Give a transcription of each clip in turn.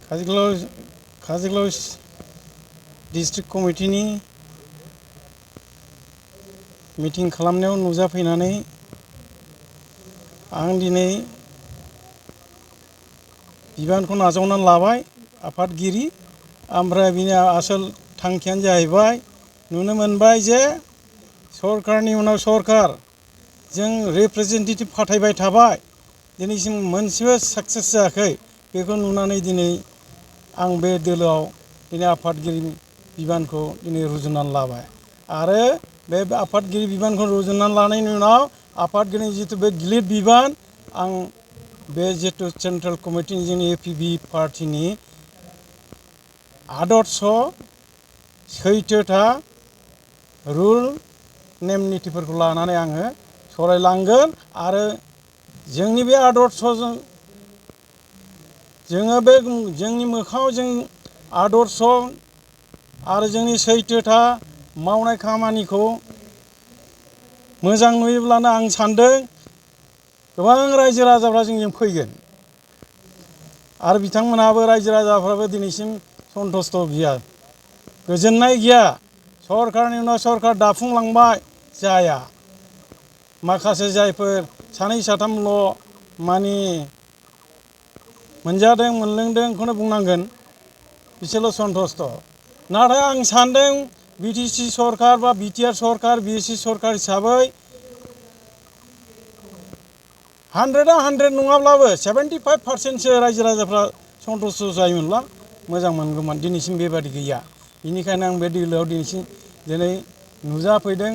Kajalgaon district कमिटिनि meeting खालामनायाव नुजाफैनानै आं दिनै बिबानखौ नाजावनानै लाबाय आफादगिरि ओमफ्राय बिनि आसोल थांखियानो जाहैबाय नुनो मोनबाय जे सरकारनि उनाव सरकार जों रिप्रेजेन्टेटिभ फाथायबाय थाबाय दिनैसिम मोनसेबो साक्सेस जायाखै बेखौ नुनानै दिनै आं बे दोलोआव दिनै आफादगिरि बिबानखौ दिनै रुजुननानै लाबाय आरो बे आफादगिरि बिबानखौ रुजुननानै लानायनि उनाव आफादगिरिनि जितु बे गिलिर बिबान आं बे जितु सेन्ट्रेल कमिटिनि जोंनि एपिबि पार्टिनि आदर्श सैथोथा रुल नेम नितिफोरखौ लानानै आङो सावरायलांगोन आरो जोंनि बे आदर्शजों जोङो बे जोंनि मोखाङाव जों आदर्श आरो जोंनि सैथोथा मावनाय खामानिखौ मोजां नुयोब्लानो आं सान्दों गोबां रायजो राजाफ्रा जोंजों फैगोन आरो बिथांमोनहाबो रायजो राजाफ्राबो दिनैसिम सन्तुष्ट गैया गोजोननाय गैया सरकारनि उनाव सरकार दाफुंलांबाय जाया माखासे जायफोर सानै साथामल' माने मोनजादों मोनलोंदों बेखौनो बुंनांगोन बिसोरल' सन्तुष्ट नाथाय आं सान्दों बिटिसि सरकार बा बिटिआर सरकार बिएसि सरकार हिसाबै 100 नङाब्लाबो 75% रायजो राजाफ्रा सन्तुष्ट जायोमोनब्ला मोजां मोनगौमोन दिनैसिम बेबादि गैया बेनिखायनो आं बे दोलोआव दिनै नुजाफैदों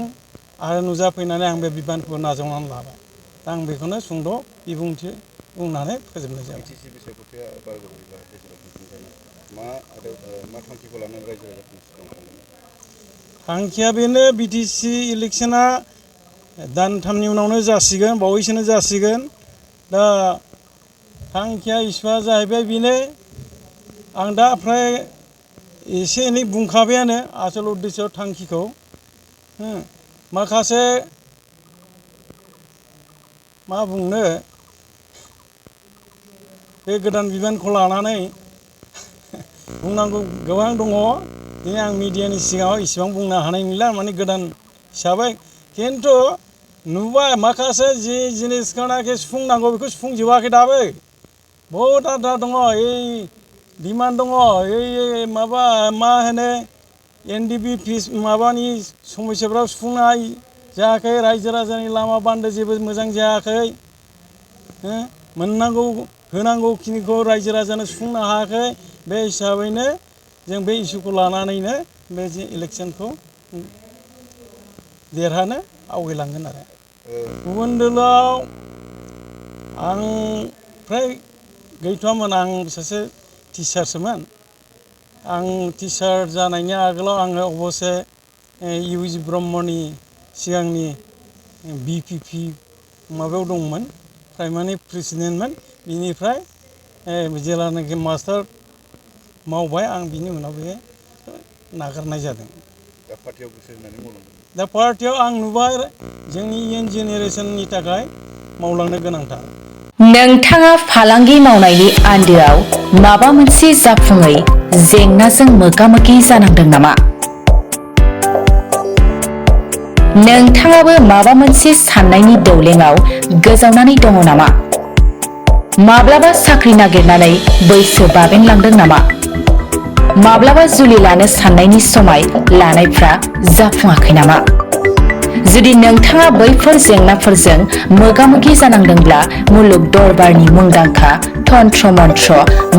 आरो नुजाफैनानै आं बे बिबानखौ नाजावनानै लाबाय दा आं बेखौनो सुंद' बिबुंथि बुंनानै फोजोबनाय जाबाय बिटिसि बिसायख'थिया बारग'हैबाय मा थांखिखौ लानानै रायजो राजाफोरनि थांखिया बेनो बिटिसि इलेक्सना दानथामनि उनावनो जासिगोन बावैसोनो जासिगोन दा थांखिया इसुआ जाहैबाय बेनो आं दा फ्राय एसे एनै बुंखाबायानो आसल उद्देश्य थांखिखौ माखासे मा बुंनो बे गोदान बिबानखौ लानानै बुंनांगौ गोबां दङ दिनै आं मिडियानि सिगाङाव इसेबां बुंनो हानाय नंला माने गोदान हिसाबै खिन्थु नुबाय माखासे जि जिनिसखौनाखि सुफुंनांगौ बेखौ सुफुंजोबाखै दाबो बहुद आद्रा दङ डिमान्ड दङ माबा मा होनो एनडिपि फिस माबानि समस्याफ्राव सुफुंनाय जायाखै रायजो राजानि लामा बान्दो जेबो मोजां जायाखै मोननांगौ होनांगौखिनिखौ रायजो राजानो सुफुंनो हायाखै बे हिसाबैनो जों बे इसुखौ लानानैनो बे इलेक्सनखौ देरहानो आवगायलांगोन आरो गुबुन दोलोआव आं फ्राय गैथ'वामोन आं सासे टिचारसोमोन आं टिचार जानायनि आगोलाव आङो अबसे इउजि ब्रह्मनि सिगांनि बिपिपि माबायाव दंमोन प्राइमारि प्रेसिडेन्टमोन बिनिफ्राय जेलानाखि मास्टार मावबाय आं बिनि उनाव बे नागारनाय जादों दा पार्टियाव आं नुबाय जोंनि इयुन जेनेरेसननि थाखाय मावलांनो गोनांथार नोंथाङा फालांगि मावनायनि आन्दोआव माबा मोनसे जाफुङै जेंनाजों मोगा-मोगि जानांदों नामा? नोंथाङाबो माबा मोनसे साननायनि दौलेङाव गोजावनानै दङ नामा? माब्लाबा साख्रि नागिरनानै बैसो बाबेनलांदों नामा? माब्लाबा जुलि लानो साननायनि समाय लानायफ्रा जाफुङाखै नामा? जुदि नोंथाङा बैफोर जेंनाफोरजों मोगा-मोगि जानांदोंब्ला मुलुग दरबारनि मुंदांखा तन्त्र मन्त्र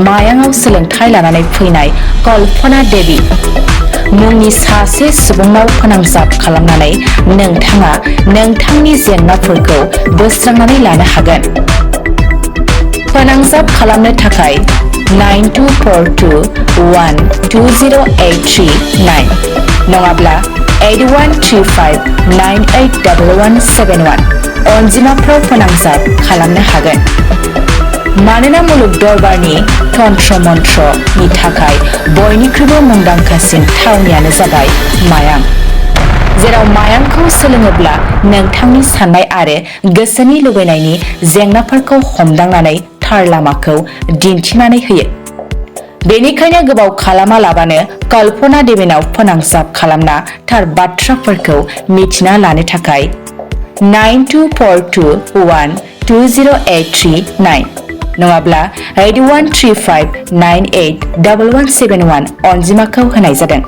मायांआव सोलोंथाइ लानानै फैनाय कल्पना देवी मुंनि सासे सुबुंनाव फोनांजाब खालामनानै नोंथाङा नोंथांनि जेंनाफोरखौ बोस्रांनानै लानो हागोन। फोनांजाब खालामनो थाखाय 9242120839 नङाब्ला 8135981171 अनजिमाफ्राव फोनांजाब खालामनो हागोन। मानोना मुलुग दरबारनि तन्त्र मन्त्रनि थाखाय बयनिख्रुइबो मुंदांखासिन थावनियानो जाबाय मायां, जेराव मायांखौ सोलोङोब्ला नोंथांनि साननाय आरो गोसोनि लुबैनायनि जेंनाफोरखौ हमदांनानै थार लामाखौ दिन्थिनानै होयो। बेनिखायनो गोबाव खालामालाबानो कल्पना देबेनाव फोनांजाब खालामना थार बाथ्राफोरखौ मिथिना लानो थाखाय 9242120839 नङाब्ला 8135981171 अनजिमाखौ होनाय जादों।